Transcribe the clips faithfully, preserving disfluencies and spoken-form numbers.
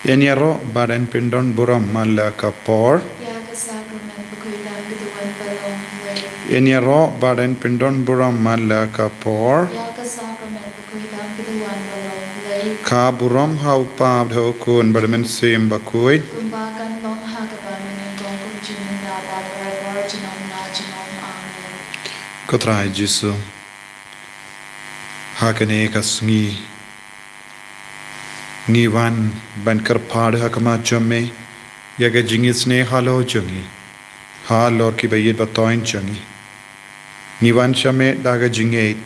Yn ïaroh bad yn pyndon burom man la ka por. Ïa ka sakramen bakhuid dang ka duwan ba long lei. Yn ïaroh bad yn pyndon burom man la ka por. Ïa ka sakramen bakhuid dang ka duwan ba long lei. Ka burom ha u Kpa bad ha u Khun bad u Mynsiem Bakhuid. Kumba kan long ha kaba mynnyngkong kumjuh mynta bad barabor junom la junom. Amen. Ko Trai Jisu, ha kane ka sngi ngi wan ban kyrpad ha khmat jong me ïa ka jingisynei halor jong ngi, halor kiba ïeit ba thoiñ jong ngi. Ngi wan sha me da ka jingïeit,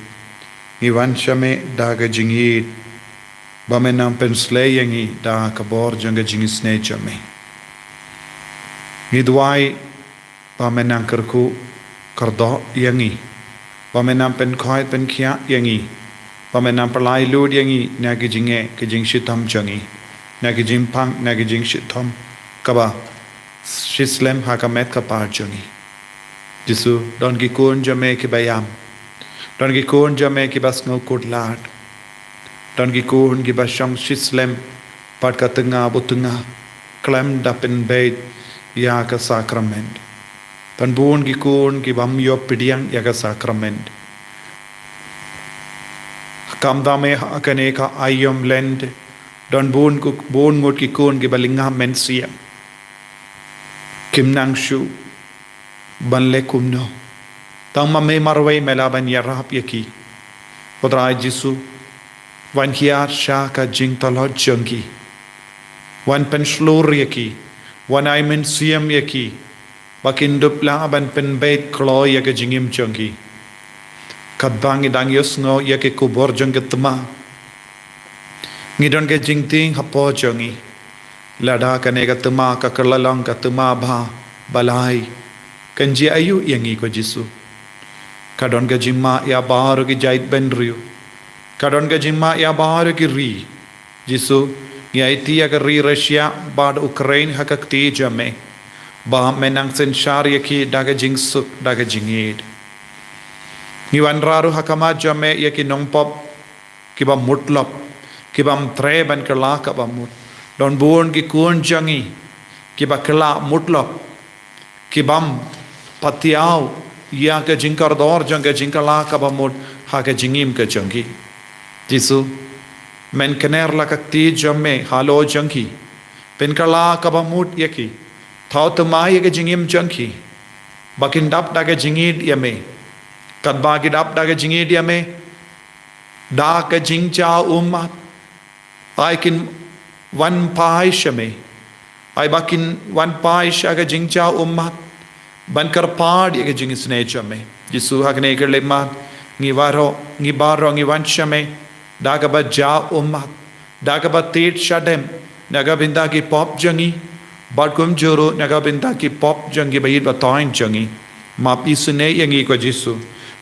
ngi wan sha me da ka jingïeit ba me nang pynslei ïa ngi da ka bor jong ka jingisynei jong me. Ngi duwai ba me nang kyrkhu kyrdoh ïa ngi, ba me nang pynkhoit pynkhiah ïa ngi, ba me nang pynlait lut ïa ngi na ki jingeh ki jingshitom jong ngi, na ki jingpang na ki jingshitom kaba shislem ha ka met ka par jong ngi. Jisu, don ki khun jong me kiba ïam, don ki khun jong me kiba sngew kut lad, don ki khun kiba shong shislem bad ka tnga ba tnga khlem da pynbeit ïa ka sakramen. Don bun ki khun kibym ïoh pdiang ïa ka sakramen. Khamtam eh ha kane ka aïom Lent, don bun ku, bun ngut ki khun kiba lyngba mynsiem. Kim nang shuh ban leh kumno. Tang ma me marwei me lah ban ïarap ïa ki. Ko Trai Jisu, wan hiar sha ka jingtlot jong ki. Wan pynshlur ïa ki. Wan ai mynsiem ïa ki ba kin dup lah ban pynbeit kloi ïa ka jingim jong ki. Katba ngi dang ïohsngew ïa ki khubor jong ka tma, ngi don ka jingtieng hapoh jong ngi, lada kane ka tma ka kylla long ka tma ba, ba lai, kan jia aïu ïa ngi ko Jisu? Ka don ka jingma ïa baroh ki jaitbynriew. Ka don ka jingma ïa baroh ki ri. Jisu, ngi aiti ïa ka ri Russia bad Ukraine ha ka kti jong me, ba me nang synshar ïa ki da ka jingsuk da ka jingïeit. Ngi wanrah ruh ha khmat jong me ïa ki nongpop kiba mutlop, kibym treh ban kylla kaba mut. Don bun ki khun jong ngi kiba kylla mutlop, kibym patiaw ïa ka jingkordor jong ka jingkylla kaba mut ha ka jingim ka jong ki. Jisu, men kner la ka kti jong me halor jong ki. Pynkylla kaba mut ïa ki. Thaw thymmai ïa ka jingim jong ki. Ba kin dap da ka jingïeit ïa me. Katba ki dap da ka jingïeit ïa me, da ka jingjaw ummat, ai kin wan phai sha me. Ai ba kin wan phai sha ka jingjaw ummat ban kyrpad ïa ka jingisynei jong me. Jisu, ha kane ka khyllipmat ngi baroh, ngi baroh ngi wan sha me da kaba jaw ummat, da kaba tied shadem na ka bynta ki pop jong ngi, bad kumjuh ruh na ka bynta ki pop jong ki ba ïeit ba thoiñ jong ngi. Map isynei ïa ngi ko Jisu.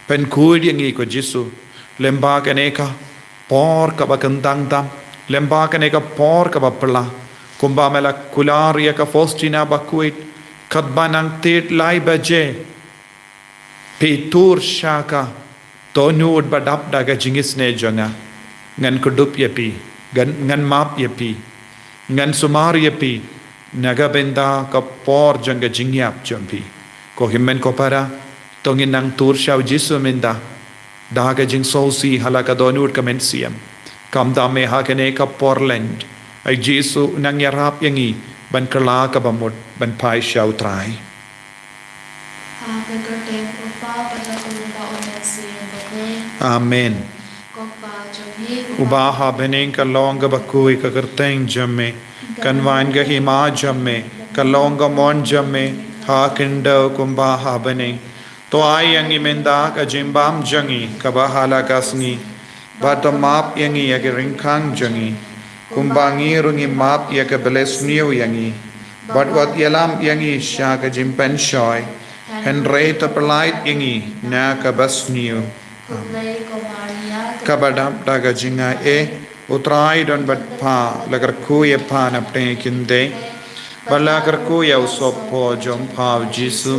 Pynkhuid ïa ngi ko Jisu. Lyngba kane ka por kaba kyntang tam, lyngba kane ka por kaba pla, kumba me la kular ïa ka Faustina bakhuid, katba nang tied lai baje, phi tur sha ka dohnud ba dap da ka jingisynei jong nga. Ngan kdup ïa phi, ngan, ngan map ïa phi, ngan sumar ïa phi na ka bynta ka por jong ka jingïap jong phi. Ko hynmen ko para, to ngin nang tur sha u Jisu mynta da ka jingsngewsih ha la ka dohnud ka mynsiem. Khamtam eh ha kane ka por Lent, ai Jisu nang ïarap ïa ngi ban kylla kaba mut ban phai sha u Trai. Ha ka kyrteng u Kpa bad u Khun bad u Mynsiem Bakhuid. Amen. Ko Kpa jong ngi uba ha bneng, ka long kaba khuid ka kyrteng jong me. Kan wan ka hima jong me, ka long ka mon jong me ha khyndew kumba ha bneng. To ai ïa ngi mynta ka jingbam jong ngi kaba ha la ka sngi. Bad to map ïa ngi ïa ki ryngkang jong ngi, kumba ngi ruh ngi map ïa kiba leh sniew ïa ngi. Bad wat ïalam ïa ngi sha ka jingpynshoi, hynrei to pyllait ïa ngi na kaba sniew. Kaba dap da ka jingaiei, u Trai don bad pha, la kyrkhu ïa pha na pdeng ki kynthei. Bad la kyrkhu ïa u sohpop jong pha u Jisu.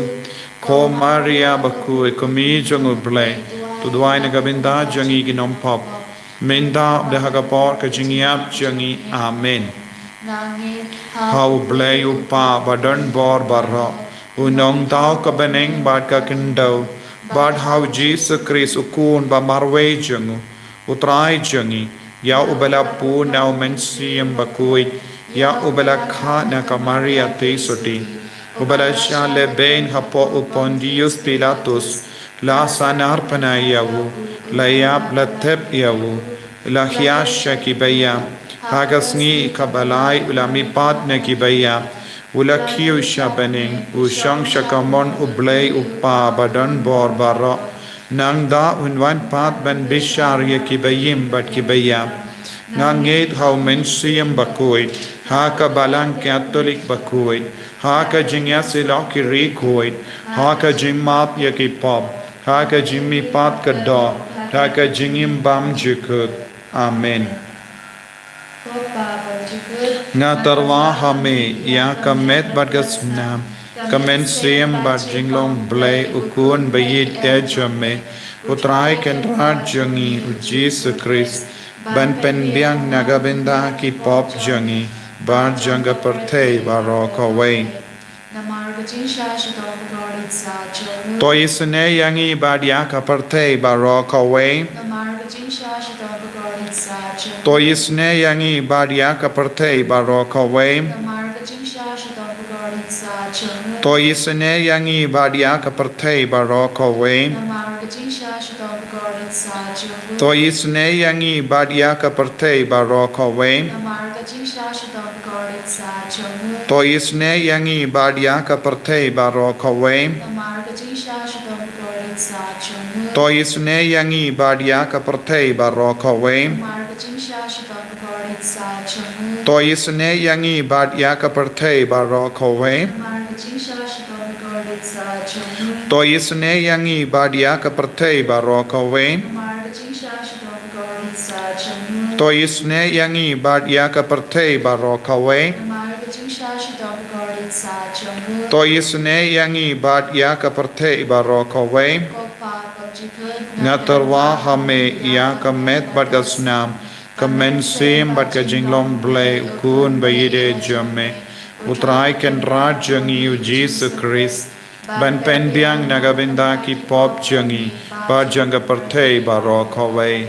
Ko Maria bakhuid, ko kmie jong u Blei, to duwai na ka bynta jong ngi ki nongpop, mynta bad ha ka por ka jingïap jong ngi. Amen. Ha U Blei U Kpa ba don bor baroh, U Nongthaw ka bneng bad ka khyndew, bad ha U Jisu Khrist U Khun ba marwei jong U, U Trai jong ngi, ïa uba la pun na U Mynsiem Bakhuid, ïa uba la kha na ka Maria Theisotti, uba la shah leh beiñ hapoh u Pontius Pilatus, la sahnarphna ïa u, la ïap, la thep ïa u, la hiar sha ki baïap, ha ka sngi kaba lai u la mihpat na ki baïap, u la kiew sha bneng, u shong sha kamon U Blei U Kpa ba don bor baroh. Nangta un wan pat ban bishar ïa ki baïm bad ki baïap. Nga ngeit ha U Mynsiem Bakhuid, ha ka Balang Katholik bakhuid, ha ka jingïasyllok ki ri khuid, ha ka jingmap ïa ki pop, ha ka jingmihpat ka doh, ha ka jingim bymjukut. Amen. Nga tyrwa ha me ïa ka met bad ka snam, ka mynsiem bad jinglong Blei U Khun ba ïeit eh jong me, U Trai Kynrad jong ngi U Jisu Khrist, ban pynbiang na ka bynta ki pop jong ngi bad jong ka pyrthei baroh kawei. Namar ka jingshah shitom bakordit sah jong u. To isynei ïa ngi bad ïa ka pyrthei baroh kawei. Namar ka jingshah shitom bakordit sah jong u. To isynei ïa ngi bad ïa ka pyrthei baroh kawei. Namar ka jingshah shitom bakordit sah jong u. To isynei ïa ngi bad ïa ka pyrthei baroh kawei. Namar ka jingshah shitom bakordit sah jong u. To isynei ïa ngi bad ïa ka pyrthei baroh kawei. Namar ka jingshah shitom bakordit sah jong u. To isynei ïa ngi bad ïa ka pyrthei baroh kawei. Namar ka jingshah shitom bakordit sah jong u. To isynei ïa ngi bad ïa ka pyrthei baroh kawei. Namar ka jingshah shitom bakordit sah jong u. To isynei ïa ngi bad ïa ka pyrthei baroh kawei. Namar ka jingshah shitom bakordit sah jong u. To isynei ïa ngi bad ïa ka pyrthei baroh kawei. Namar ka jingshah shitom bakordit sah jong u. To isynei ïa ngi bad ïa ka pyrthei baroh kawei. Namar ka jingshah shitom bakordit sah jong u. To isynei ïa ngi bad ïa ka pyrthei baroh kawei. Ko Pa bymjukut, nga tyrwa ha me ïa ka met bad ka snam, ka mynsiem bad ka jinglong Blei U Khun ba ïeit eh jong me, U Trai Kynrad jong ngi U Jisu Khrist, ban pynbiang na ka bynta ki pop jong ngi bad jong ka pyrthei baroh kawei.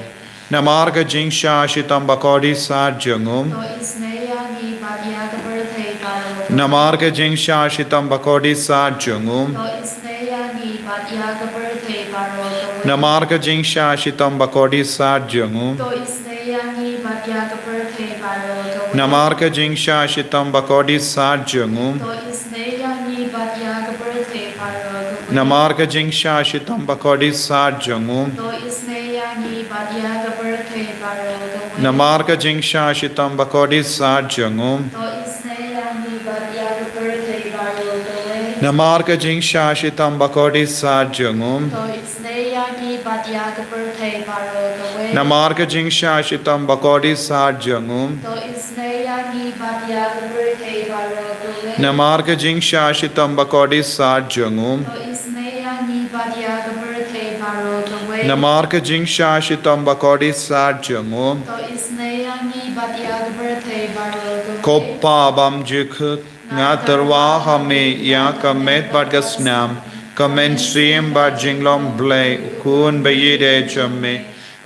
Namar ka jingshah shitom bakordit sah jong u. To isynei ïa ngi bad ïa ka pyrthei baroh kawei. Namar ka jingshah shitom bakordit sah jong u. To isynei ïa ngi bad ïa ka pyrthei baroh kawei. Namar ka jingshah shitom bakordit sah jong u. To isynei ïa ngi bad ïa ka pyrthei baroh kawei. Namar ka jingshah shitom bakordit sah jong u. To isynei ïa ngi bad ïa ka pyrthei baroh kawei. Namar ka jingshah shitom bakordit sah jong u. To isynei ïa ngi bad ïa ka pyrthei baroh kawei. Namar ka jingshah shitom bakordit sah jong u. To isynei ïa ngi bad ïa ka pyrthei baroh kawei. Namar ka jingshah shitom bakordit sah jong u. To isynei ïa ngi bad ïa ka pyrthei baroh kawei. Namar ka jingshah shitom bakordit sah jong u. To isynei ïa ngi bad ïa ka pyrthei baroh kawei. Namar ka jingshah shitom bakordit sah jong u. To isynei ïa ngi bad ïa ka pyrthei baroh kawei. Namar ka jingshah shitom bakordit sah jong u. To isynei ïa ngi bad ïa ka pyrthei baroh kawei. Ko Pa bymjukut, nga tyrwa ha me ïa ka met bad ka snam, ka mynsiem bad jinglong Blei U Khun ba ïeit eh jong me,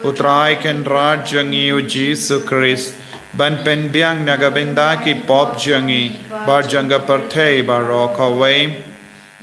U Trai Kynrad jong ngi U Jisu Khrist, ban pynbiang na ka bynta ki pop jong ngi bad jong ka pyrthei baroh kawei.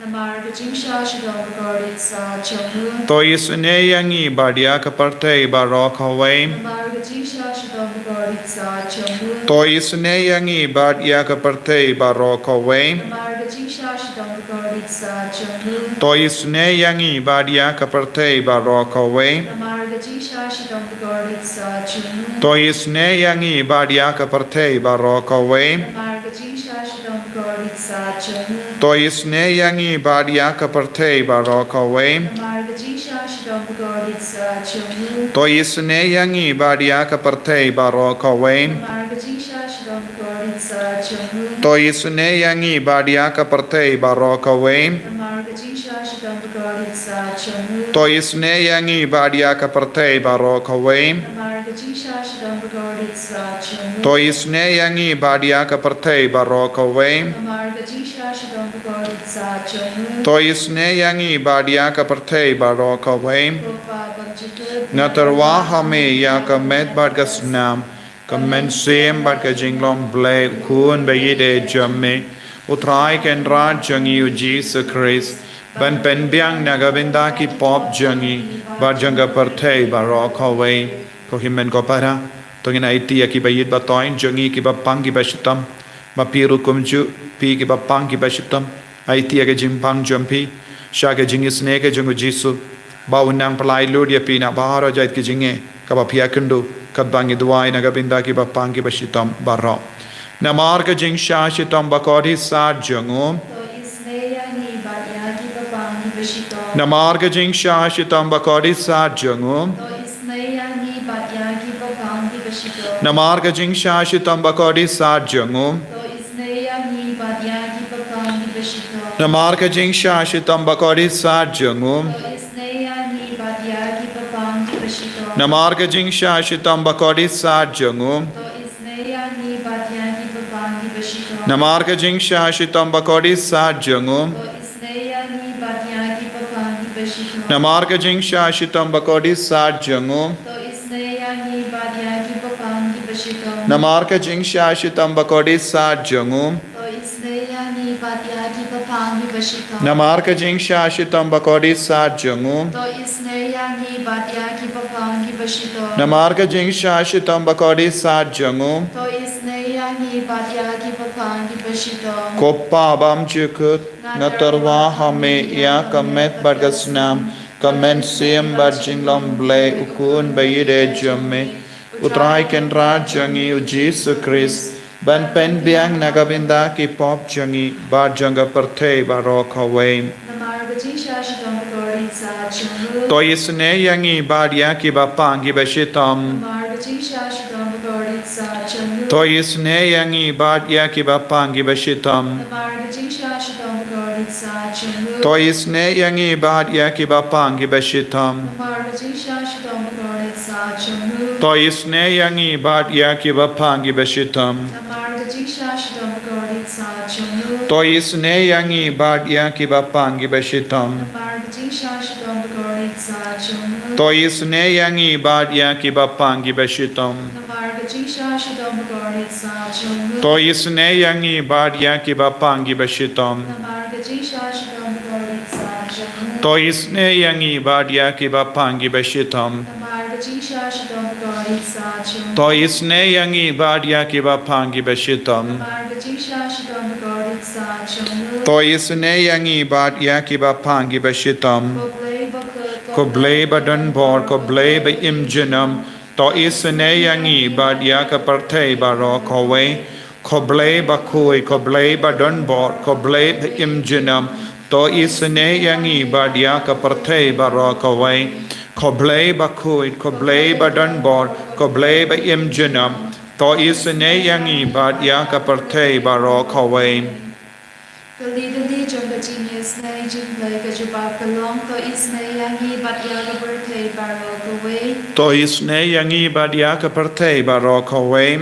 Namar ka jingshah shitom bakordit sah jong u. To isynei ïa ngi bad ïa ka pyrthei baroh kawei. Namar ka jingshah shitom bakordit sah jong u. To isynei ïa ngi bad ïa ka pyrthei baroh kawei. Namar ka jingshah shitom bakordit sah jong u. To isynei ïa ngi bad ïa ka pyrthei baroh kawei. Namar ka jingshah shitom bakordit sah jong u. To isynei ïa ngi bad ïa ka pyrthei baroh kawei. Namar ka jingshah shitom bakordit sah jong u. To isynei ïa ngi bad ïa ka pyrthei baroh kawei. Namar ka jingshah shitom bakordit sah jong u. To isynei ïa ngi bad ïa ka pyrthei baroh kawei. Namar ka jingshah shitom bakordit sah jong u. To isynei ïa ngi bad ïa ka pyrthei baroh kawei. Namar ka jingshah shitom bakordit sah jong u. To isynei ïa ngi bad ïa ka pyrthei baroh kawei. Namar ka jingshah shitom bakordit To isynei ïa ngi bad ïa ka pyrthei baroh kawei. Namar ka jingshah shitom bakordit sah jong u. To isynei ïa ngi bad ïa ka pyrthei baroh kawei. Ko Pa bymjukut. Nga tyrwa ha me ïa ka met bad ka snam, ka mynsiem bad ka jinglong Blei u Khun ba ïeit jong me. U Trai Kynrad jong ngi u Jisu Khrist, ban pynbiang na ka bynta ki pop jong ngi bad jong ka pyrthei baroh kawei. Ko hynmen ko para, to ngin aiti ïa ki ba ïeit ba thoiñ jong ngi ki ba pang ki ba shitom. Ba phi ruh kumjuh, phi ki ba pang ki ba shitom, aiti ïa ka jingpang jong phi sha ka jingisynei ka jong u Jisu, ba u nang pynlait lut ïa phi na baroh jait ki jingeh, kaba phi ïakynduh. Katba ngi duwai na ka bynta ki ba pang ki ba shitom baroh. Namar ka jingshah shitom bakordit sah jong u. To isynei ïa ngi bad ïa ki ba pang ki ba shitom. Namar ka jingshah shitom bakordit sah jong u. To isynei ïa ngi bad ïa ki ba pang ki ba shitom. Namar ka jingshah shitom bakordit sah jong u. To isynei ïa ngi bad ïa ki ba pang ki ba shitom. Namar ka jingshah shitom bakordit sah jong u. To isynei ïa ngi bad ïa ki ba pang ki ba shitom. Namar ka jingshah shitom bakordit sah jong u. To isynei ïa ngi bad ïa ki ba pang ki ba shitom. Namar ka jingshah shitom bakordit sah jong u. To isynei ïa ngi bad ïa ki ba pang ki ba shitom. Namar ka jingshah shitom bakordit sah jong u. To isynei ïa ngi bad ïa ki ba pang ki ba shitom. Namar ka jingshah shitom bakordit sah jong u. To isynei ïa ngi bad ïa ki ba pang ki ba shitom. Namar ka jingshah shitom bakordit sah jong u. To isynei ïa ngi bad ïa ki ba pang ki ba shitom. Namar ka jingshah shitom bakordit sah jong u. To isynei ïa ngi bad ïa ki ba pang ki ba shitom. Ko Pa bymjukut, nga tyrwa ha me ïa ka met bad ka snam, ka mynsiem bad jinglong Blei u Khun ba ïeit jong me. U Trai Kynrad jong ngi u Jisu Khrist, ban pynbiang na ka bynta ki pop jong ngi bad jong ka pyrthei baroh kawei. Namar ka jingshah shitom bakordit sah jong u. To isynei ïa ngi bad ïa ki ba pang ki ba shitom. Namar ka jingshah shitom bakordit sah jong u. To isynei ïa ngi bad ïa ki ba pang ki ba shitom. Namar ka jingshah shitom bakordit sah jong u. To isynei ïa ngi bad ïa ki ba pang ki ba shitom. Namar ka jingshah shitom bakordit sah jong u. To isynei ïa ngi bad ïa ki ba pang ki ba shitom. Namar ka jingshah shitom bakordit sah jong u. To isynei ïa ngi bad ïa ki ba pang ki ba shitom. Namar ka jingshah shitom bakordit sah jong u. To isynei ïa ngi bad ïa ki ba pang ki ba shitom. Namar ka jingshah shitom bakordit sah jong u. To isynei ïa ngi bad ïa ki ba pang ki ba shitom. Namar ka jingshah shitom bakordit sah jong u. To isynei ïa ngi bad ïa ki ba pang ki ba shitom. Namar ka jingshah shitom bakordit sah jong u. To isynei ïa ngi bad ïa ki ba pang ki ba shitom. Namar ka jingshah shitom bakordit sah jong u. To isynei ïa ngi bad ïa ki ba pang ki ba shitom. Ko Blei bakhuid, ko Blei badonbor, ko Blei ba im junom. To isynei ïa ngi bad ïa ka pyrthei baroh kawei. Ko Blei bakhuid, ko Blei badonbor, ko Blei ba im junom. To isynei ïa ngi bad ïa ka pyrthei baroh kawei. Ko Blei bakhuid, ko Blei badonbor, ko Blei ba im junom. To isynei ïa ngi bad ïa ka pyrthei baroh kawei. Ka lydali jong ka jingisynei jingpyrkhat ka jubab ka long, to isynei ïa ngi bad ïa ka pyrthei baroh kawei. To isynei ïa ngi bad ïa ka pyrthei baroh kawei.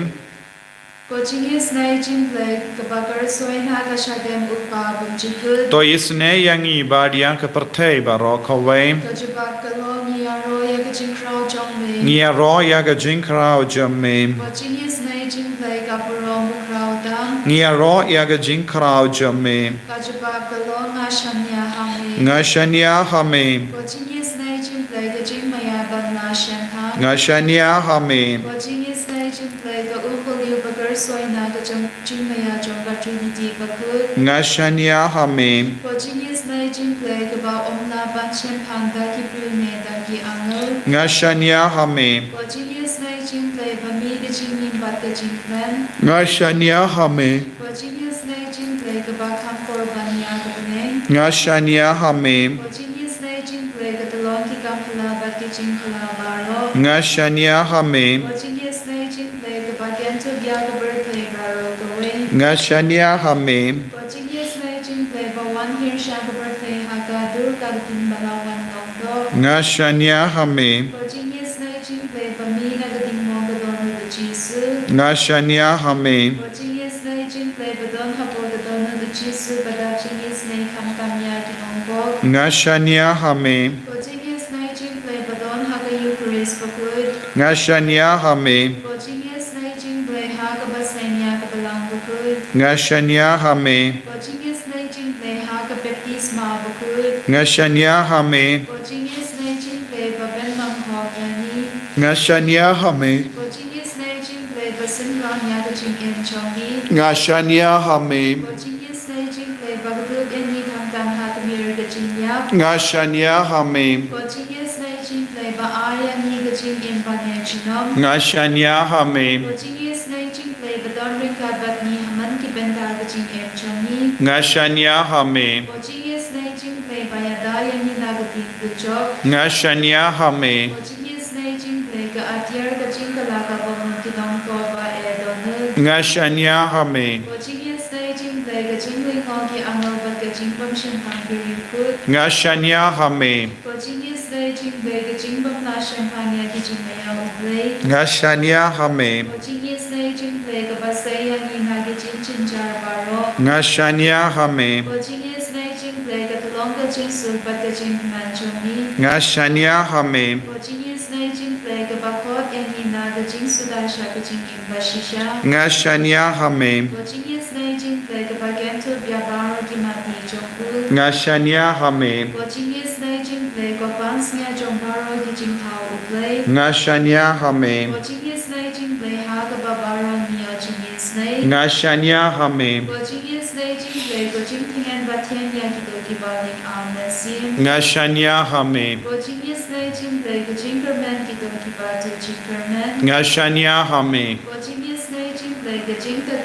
Ka jingisynei jingpyrkhat kaba kyrshoi na ka shadem u Kpa bymjukut. To isynei ïa ngi bad ïa ka pyrthei baroh kawei. Ka jubab ka long, ngi ïaroh ïa ka jingkhraw jong me. Ngi ïaroh ïa ka jingkhraw jong me. Ka jingisynei jingpyrkhat ka burom u khraw tam. Ngi ïaroh ïa ka jingkhraw jong me. Ka jubab ka long, nga shaniah ha me. Nga shaniah ha me. Ka jingisynei jingpyrkhat ka jingmaïa ban la shemphang. Nga shaniah ha me. Ka jingisynei jingpyrkhat ka umkylliuh ba kyrshoi na ka jong jingmaïa jong ka Trinity bakhuid. Nga shaniah ha me. Ka jingisynei jingpyrkhat kaba ym lah ban shemphang da ki briew ne da ki angel. Nga shaniah ha me. Ka jingisynei jingpyrkhat ba mih ka jingim bad ka jingkmen. Nga shaniah ha me. Ka jingisynei jingpyrkhat kaba kham kor ban ïa ka bneng. Nga shaniah ha me. Ka jingisynei jingpyrkhat ka tyllong ki kam phylla bad ki jingphylla baroh. Nga shaniah ha me. Ka jingisynei jingpyrkhat kaba kynthup ïa ka pyrthei baroh kawei. Nga shaniah ha me. Ka jingisynei jingpyrkhat ba wan hiar sha ka pyrthei ha ka dur ka ktien ba la wan long doh. Nga shaniah ha me. Ka jingisynei jingpyrkhat ba mih na ka diengmong ka dohnud u Jisu. Nga shaniah ha me. Ko jingïasnei jingblei ba don hapoh ka dohnud u Jisu ba dap jingïasnei khamtam ïa ki nongpop. Nga shaniah ha me. Ko jingïasnei jingblei ba don ha ka Eukharist bakhuid. Nga shaniah ha me. Ko jingïasnei jingblei ha kaba seng ïa ka Balang bakhuid. Nga shaniah ha me. Ko jingïasnei jingblei ha ka baptisma bakhuid. Nga shaniah ha me. Ko jingïasnei jingblei ba pynlong hok ïa ngi. Nga shaniah ha me. Ko jingïasnei jingblei ba synran ïa ka jingim jong ngi. Nga shaniah ha me. Ko jingïasnei jingblei ba kdup ïa ngi khamtam ha ka mir ka jingïap. Nga shaniah ha me. Ko jingïasnei jingblei ba ai ïa ngi ka jingim ban ïaid junom. Nga shaniah ha me. Ko jingïasnei jingblei ba don ryngkat bad ngi ha man ki bynta ka jingim jong ngi. Nga shaniah ha me. Ko jingïasnei jingblei ba ïada ïa ngi na ka dujok. Nga shaniah ha me. Ko jingïasnei jingblei ka atiar ka jingkylla kaba mut ki nongpop ba e dohnud. Nga shaniah ha me. Ko jingïasnei jingblei ka jinglyngngoh ki angel bad ka jingbymshemphang ki riewkhuid. Nga shaniah ha me. Ko jingïasnei jingblei ka jingbymlah shemphang ïa ki jingmaiau U Blei. Nga shaniah ha me. Ko jingïasnei jingblei kaba sei ïa ngi na ki jingjynjar baroh. Nga shaniah ha me. Ko jingïasnei jingblei ka tyllong ka jingsuk bad ka jingkmen jong ngi. Nga shaniah ha me. Ko jingïasnei jingblei kaba khot ïa ngi na ka jingsuda sha ka jingim bashisha. Nga shaniah ha me. Ko jingïasnei jingblei kaba kynthup ïa baroh ki mati jong u. Nga shaniah ha me. Ko jingïasnei jingblei ko pansngiat jong baroh ki jingthaw U Blei. Nga shaniah ha me. Ko jingïasnei jingblei ha kaba baroh ngi ïoh jingïasnei. Nga shaniah ha me. Ko jingïasnei jingblei ko jingtngen ba thiang ïa kito kiba ling ar mynsiem. Nga shaniah ha me. Ko jingïasnei jingblei ko jingkyrmen kito kiba tu jingkyrmen. Nga shaniah ha me. Ko jingïasnei jingblei ka jingta-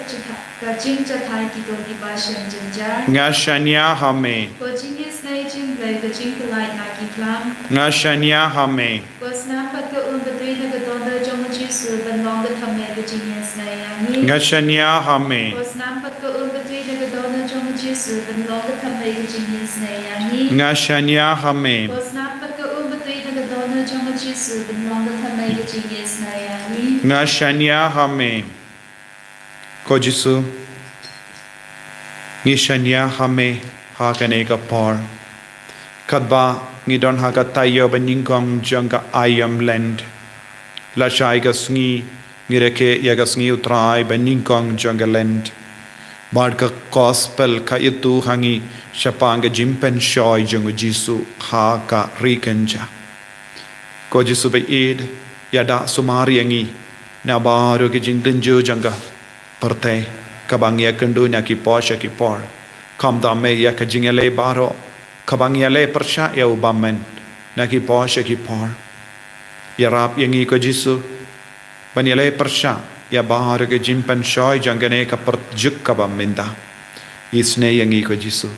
ka jingjathai kito kiba shem jynjar. Nga shaniah ha me. Ko jingïasnei jingblei ka jingpyllait na ki klam. Nga shaniah ha me. Ko snam bad ka umbatwi na ka dohnud jong u Jisu ban long ka thymmei ka jingïasnei ïa ngi. Nga shaniah ha me. Ko snam bad ka umbatwi na ka dohnud jong u Jisu ban long ka thymmei ka jingïasnei ïa ngi. Nga shaniah ha me. Ko snam bad ka umbatwi na ka dohnud jong u Jisu ban long ka thymmei ka jingïasnei ïa ngi. Nga shaniah ha me. Ko Jisu, ngi shaniah ha me ha kane ka por. Katba ngi don ha ka taïew ba nyngkong jong ka aïom Lent. Lashai ka sngi ngi rakhe ïa ka sngi U Trai ba nyngkong jong ka Lent. Bad ka gospel ka ïathuh ha ngi shaphang ka jingpynshoi jong u Jisu ha ka ri kynja. Ko Jisu ba ïeit, ïada sumar ïa ngi na baroh ki jingtynjuh jong ka pyrthei kaba ngi ïakynduh na ki por sha ki por. Khamtam ïa ka jingïaleh baroh kaba ngi ïaleh pyrshah ïa u bymmen na ki por sha ki por. Ïarap ïa ngi ko Jisu ban ïaleh pyrshah ïa baroh ki jingpynshoi jong kane ka pyrthei kaba mynta. Isynei ïa ngi ko Jisu.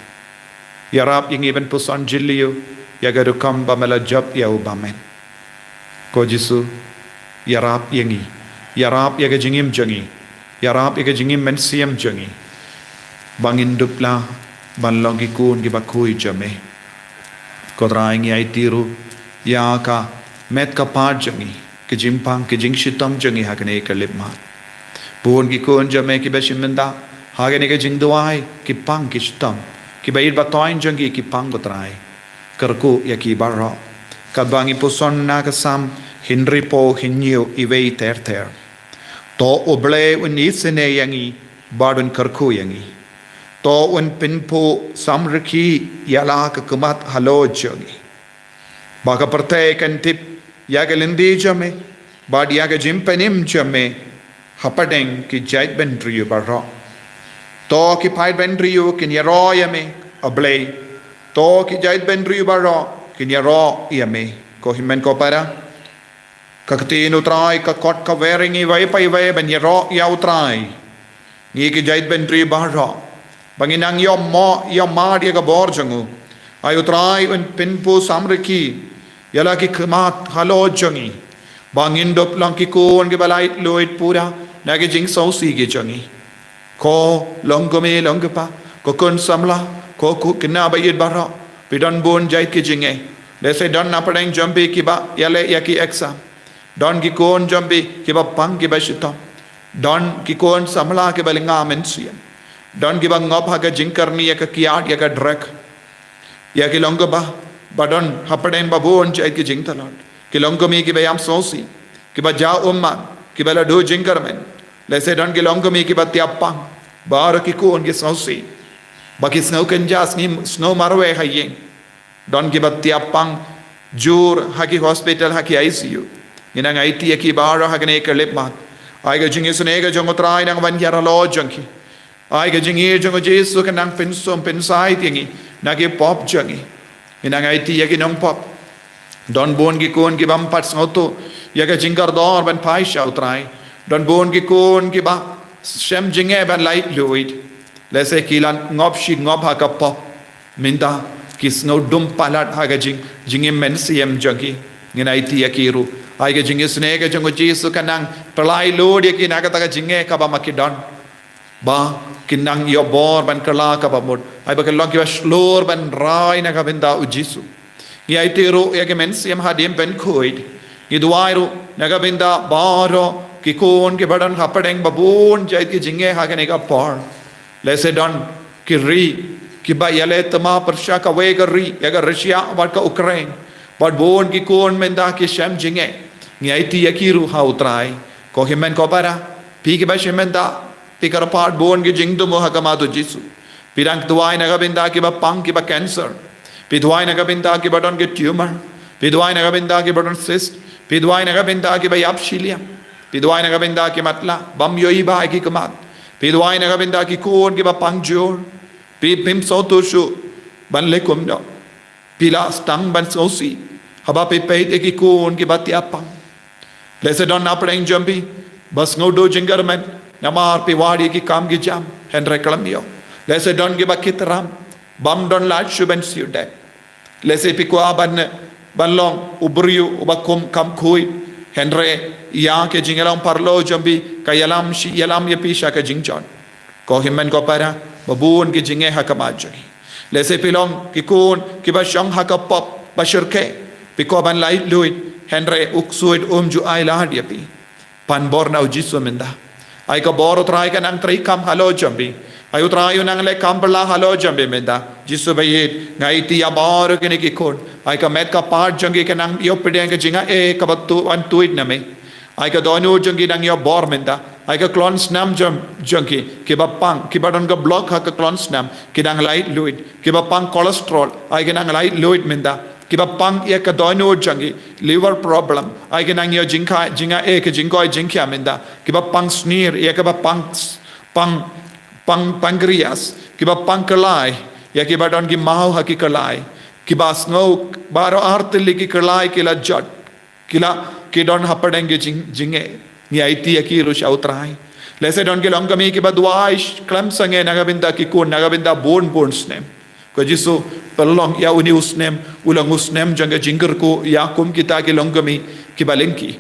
Ïarap ïa ngi ban puson jylliew ïa ka rukom ba me la jop ïa u bymmen. Ko Jisu, ïarap ïa ngi, ïarap ïa ka jingim jong ngi, ïarap ïa ka jingim mynsiem jong ngi. Ba ngin dup lah ban long ki khun kiba khuid jong me. Ko Trai ngi aiti ruh ïa ka met ka phad jong ngi, ka jingpang ka jingshitom jong ngi ha kane ka lipmat. Bun ki khun jong me kiba shim bynta ha kane ka jingduwai ki pang ki shitom, kiba ïeit ba thoiñ jong ngi ki pang ko Trai. Kyrkhu ïa ki baroh. Katba ngi puson na ka Salm hynriewphew hynñiew iwei ter ter. To U Blei un isynei ïa ngi bad un kyrkhu ïa ngi. To un pynphuh samrkhie ïa la ka khmat halor jong ngi. Ba ka pyrthei kan tip ïa ka lynti jong me bad ïa ka jingpynim jong me hapdeng ki jaitbynriew baroh. To ki paidbynriew kin ïaroh ïa me, A Blei. To ki jaitbynriew baroh kin ïaroh ïa me. Ko hynmen ko para, ka ktien U Trai ka khot ka wer ïa ngi iwei pa iwei ban ïaroh ïa U Trai. Ngi ki jaitbynriew baroh ba ngin nang ïoh mo ïoh mad ïa ka bor jong u. Ai U Trai un pynphuh samrkhie ïa la ki khmat halor jong ngi ba ngin dup long ki khun kiba laitluid pura na ki jingsngewsih ki jong ngi. Ko long kmie long kpa, ko khun samla, ko khynnah ba ïeit baroh, phi don bun jait ki jingeh. Lehse don na pdeng jong phi kiba ïaleh ïa ki exam. Don ki khun jong phi kiba pang kiba shitom. Don ki khun samla kiba lynga mynsiem. Don kiba ngop ha ka jingkyrni ïa ka kiad ïa ka drug, ïa ki long kiba, ba don hapdeng ba bun jait ki jingtlot. Ki long kmie kiba ïam sngewsih, kiba jaw ummat, kiba la duh jingkyrmen. Lehse don ki long kmie kiba tiap pang, baroh ki khun ki sngewsih ba ki sngew kynja, sngew, sngew marwei ha ïing. Don kiba tiap pang jur ha ki hospital, ha ki I C U. Ngi nang aiti ïa ki baroh ha kane ka khyllipmat. Ai ka jingisynei ka jong U Trai nang wan hiar halor jong ki. Ai ka jingïeit jong U Jisu kan nang pynsum pynsait ïa ngi na ki pop jong ngi. Ngi nang aiti ïa ki nongpop. Don bun ki khun kibym pat sngewthuh ïa ka jingkordor ban phai sha U Trai. Don bun ki khun kiba shem jingeh ban laitluid. Lehse ki la ngop shi ngop ha ka pop. Mynta ki sngew dum palat ha ka jing, jingim mynsiem jong ki. Ngin aiti ïa ki ruh. Ai ka jingisynei ka jong U Jisu kan nang pynlait lut ïa ki na kata ka jingeh kaba ma ki don. Ba kin nang ïoh bor ban kylla kaba mut. Ai ba kin long kiba shlur ban rai na ka bynta U Jisu. Ngi aiti ruh ïa ki mynsiem hadien pynkhuid. Ngi duwai ruh na ka bynta baroh ki khun kiba don hapdeng ba bun jait ki jingeh ha kane ka por. Lehse don ki ri kiba ïaleh thymmai pyrshah kawei ka ri, ïa ka Russia bad ka Ukraine. Bad bun ki khun mynta ki shem jingeh. Ngi aiti ïa ki ruh ha U Trai. Ko hynmen ko para, phi kiba shim mynta, phi kyrpad bun ki jingthmu ha khmat U Jisu. Phi dang duwai na ka bynta kiba pang, kiba cancer. Phi duwai na ka bynta kiba don ki tumor. Phi duwai na ka bynta kiba don cyst. Phi duwai na ka bynta kiba ïap shiliang. Phi duwai na ka bynta ki matlah bym ïohi ba ai ki khmat. Phi duwai na ka bynta ki khun kiba pang jur. Phi, phim sngewthuh shuh ban leh kumno. Phi la sdang ban sngewsih haba phi peit ïa ki khun kiba tiap pang. Lehse don hapdeng jong phi ba sngew duh jingkyrmen namar phi wad ïa ki kam ki jam, hynrei khlem ïoh. Lehse don kiba kit ram, bym don lad shuh ban siew dep. Lehse phi kwah ban, ban long u briew uba kum kham khuid, hynrei ïa ka jingïalang paralok jong phi ka ïalam shi, ïalam ïa phi sha ka jingjot. Ko hynmen ko para, ba bun ki jingeh ha khmat jong ngi. Lehse phi long ki khun kiba shong ha ka pop ba shyrkhei. Phi kwah ban laitluid, hynrei U Ksuid um ju ai lad ïa phi. Pan bor na U Jisu mynta. Ai ka bor U Trai ka nang treikam halor jong phi. Ai U Trai u nang leh kam phylla halor jong phi mynta. Jisu ba ïeit, nga aiti ïa baroh kine ki khun. Ai ka met ka pat jong ki ka nang ïoh pdiang ka jingai kaba tuid, wan tuid na me. Ai ka dohnud jong ki dang ïoh bor mynta. Ai ka klon snam jong, jong ki, kiba pang, kiba don ka block ha ka klon snam, ki dang laitluid. Kiba pang cholesterol, ai ki nang laitluid mynta. Kiba pang ïa ka dohnud jong ki, liver problem, ai ki nang ïoh jingkhia, jingai ka jingkoit jingkhia mynta. Kiba pang snier, ïa kiba pang, pang, pang pancreas, kiba pang kyllai, ïa kiba don ki maw ha ki kyllai. Kiba sngew baroh artylli ki kyllai ki la jot. Ki la, ki don hapdeng ki jing, jingeh. Ngi aiti ïa ki ruh sha U Trai. Lehse don ki longkmie kiba duwai sh-, khlem sangeh na ka bynta ki khun, na ka bynta bun bun snem. Ko Jisu, pynlong ïa une u snem u long u snem jong ka jingkyrkhu ïa kum kita ki longkmie kiba lyngkhi.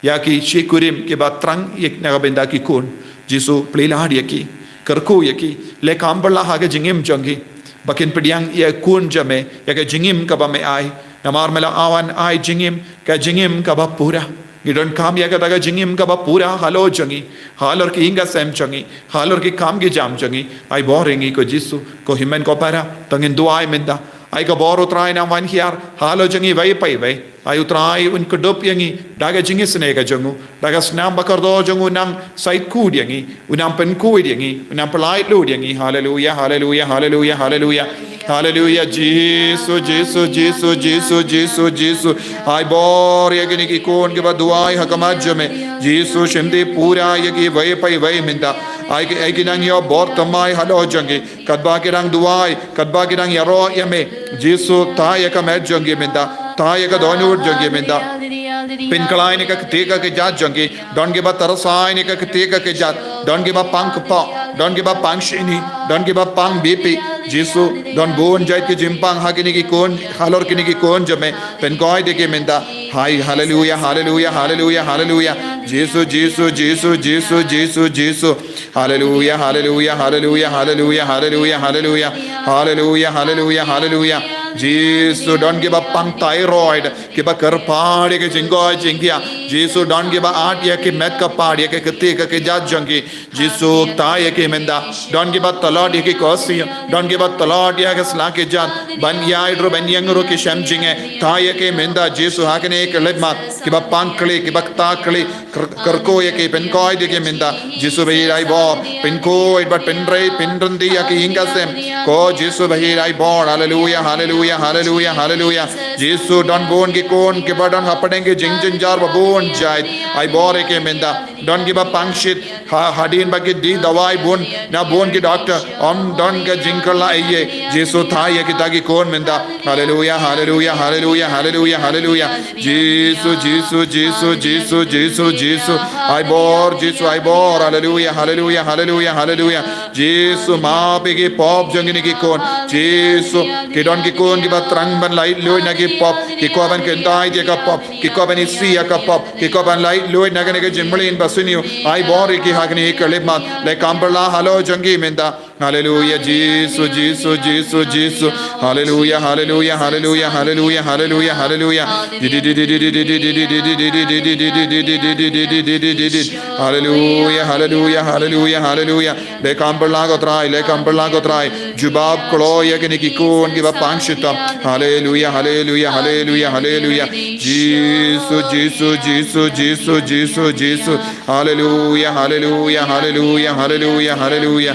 Ïa ki shi kurim kiba thrang ïa na ka bynta ki khun. Jisu, plie lad ïa ki. Kyrkhu ïa ki. Leh kam phylla ha ka jingim jong ki. Ba kin pdiang ïa ka khun jong me, ïa ka jingim kaba me ai. Namar me la wan ai jingim, ka jingim kaba pura. Ngi donkam ïa kata ka jingim kaba pura halor jong ngi, halor ki ïing ka sem jong ngi, halor ki kam ki jam jong ngi. Ai bor ïa ngi ko Jisu, ko hynmen ko para, to ngin duwai mynta. Ai ka bor U Trai nang wan hiar halor jong ngi iwei pa iwei. Ai U Trai un kdup ïa ngi da ka jingisynei ka jong u, da ka snam ba kordor jong u nang sait khuid ïa ngi, u nang pynkhuid ïa ngi, u nang pyllait lut ïa ngi. Haleluia, haleluia, haleluia, haleluia. Haleluia, Jisu, Jisu, Jisu, Jisu, Jisu, Jisu. Ai bor ïa kine ki khun kiba duwai ha khmat jong me. Jisu, shim ti pura ïa ki iwei pa iwei mynta. Ai ki, ai ki nang ïoh bor thymmai halor jong ki. Katba ki dang duwai, katba ki dang ïaroh ïa me. Jisu, thaw ïa ka met jong ki mynta. Thaw ïa ka dohnud jong ki mynta. Pynkylla ïa ka kti ka kjat jong ki. Don kiba tharai ïa ka kti ka kjat. Don kiba pang kpoh. Don kiba pang shini. Don kiba pang B P. Jisu, don bun jait ki jingpang ha kine ki khun, halor kine ki khun jong me. Pynkoit ïa ki mynta. Hai, haleluia, haleluia, haleluia, haleluia. Jisu, Jisu, Jisu, Jisu, Jisu, Jisu. Haleluia, haleluia, haleluia, haleluia, haleluia, haleluia. Haleluia, haleluia, haleluia. Jisu, don kiba pang thyroid, kiba kyrpad ïa ka jingkoit jingkhia. Jisu, don kiba ïeit ïa ki met ka par, ïa ki kti ka kjat jong ki. Jisu, kta ïa ki mynta. Don kiba tlot ïa ki khohsiew, don kiba tlot ïa ki sla ki jat. Ban ïai ruh, ban ïeng ruh ki shem jingeh. Kta ïa ki mynta, Jisu, ha kine ki lipmat, kiba pang khlieh, kiba kta khlieh, kyrkhu ïa ki, pynkhuid ïa ki mynta. Jisu ba ïeit, ai bor, pynkhuid bad pynrei, pynryntih ïa ki ïing ki sem. Ko Jisu ba ïeit, ai bor. Haleluia, haleluia, haleluia, haleluia. Jisu, don bun ki khun kiba don hapdeng ki jingjynjar ba bun jait. Ai bor ïa ki mynta. Don kiba pang shit, ha, hadien ba ki die dawai bun na bun ki doktor, ym don ka jingkylla ei ei. Jisu, kta ïa kita ki khun mynta. Haleluia, haleluia, haleluia, haleluia, haleluia. Jisu, Jisu, Jisu, Jisu, Jisu, Jisu. Ai bor, Jisu, ai bor. Haleluia, haleluia, haleluia, haleluia. Jisu, map ïa ki pop jong kine ki khun. Jisu, ki don ki khun kiba thrang ban laitluid na ki pop. Ki kwah ban kyntait ïa ka pop. Ki kwah ban isih ïa ka pop. Ki kwah ban laitluid na kane ka jingmlien ba sniew. Ai bor ïa ki ha kine ki lipmat. Leh kam pyrshah halor jong ki mynta. Haleluia, Jisu, Jisu, Jisu, Jisu. Haleluia, haleluia, haleluia, haleluia, haleluia, haleluia. Haleluia, haleluia, haleluia, haleluia. Leh kam pyrshah ko Trai, leh kam pyrshah ko Trai. Jubab kloi ïa kine ki khun kiba pang shitom. Haleluia, haleluia, haleluia, haleluia. Jisu, Jisu, Jisu, Jisu, Jisu, Jisu. Haleluia, haleluia, haleluia, haleluia, haleluia.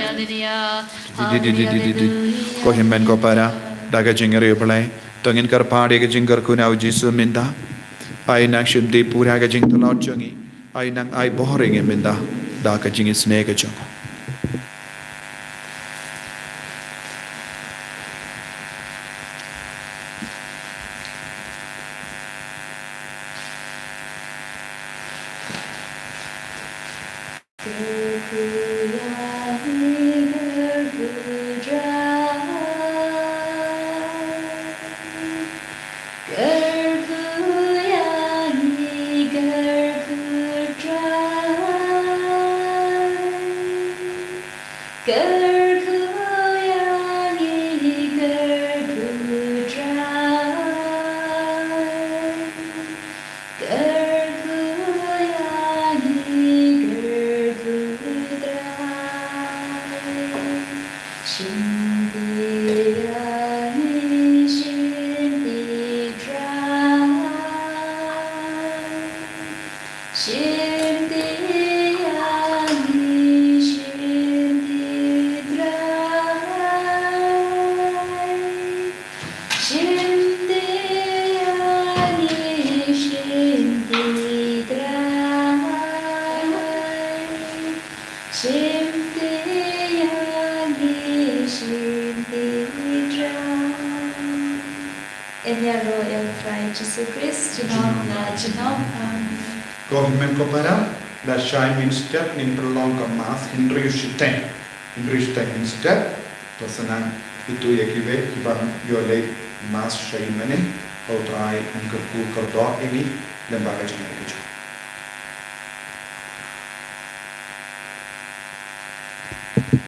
Ko hynmen ko para, da ka jingriewblei, to ngin kyrpad ïa ka jingkyrkhu na u Jisu mynta. Ai nang shim tip pura ka jingtlot jong ngi. Ai nang ai bor ïa ngi mynta da ka jingisynei ka jong u. Em ïaroh ïa u Trai Jisu Khrist junom la junom. Amen. Ko hynmen ko para, la shai mynstep ngin pynlong ka Mass hynriew shiteng. Hynriew shiteng mynstep, to sa nang kito ïa kiwei kiba ïoh leit Mass sha ïing mane, ko Trai un kyrkhu kyrdoh ïa ngi lem bad ka jingngeit ka jong ngi.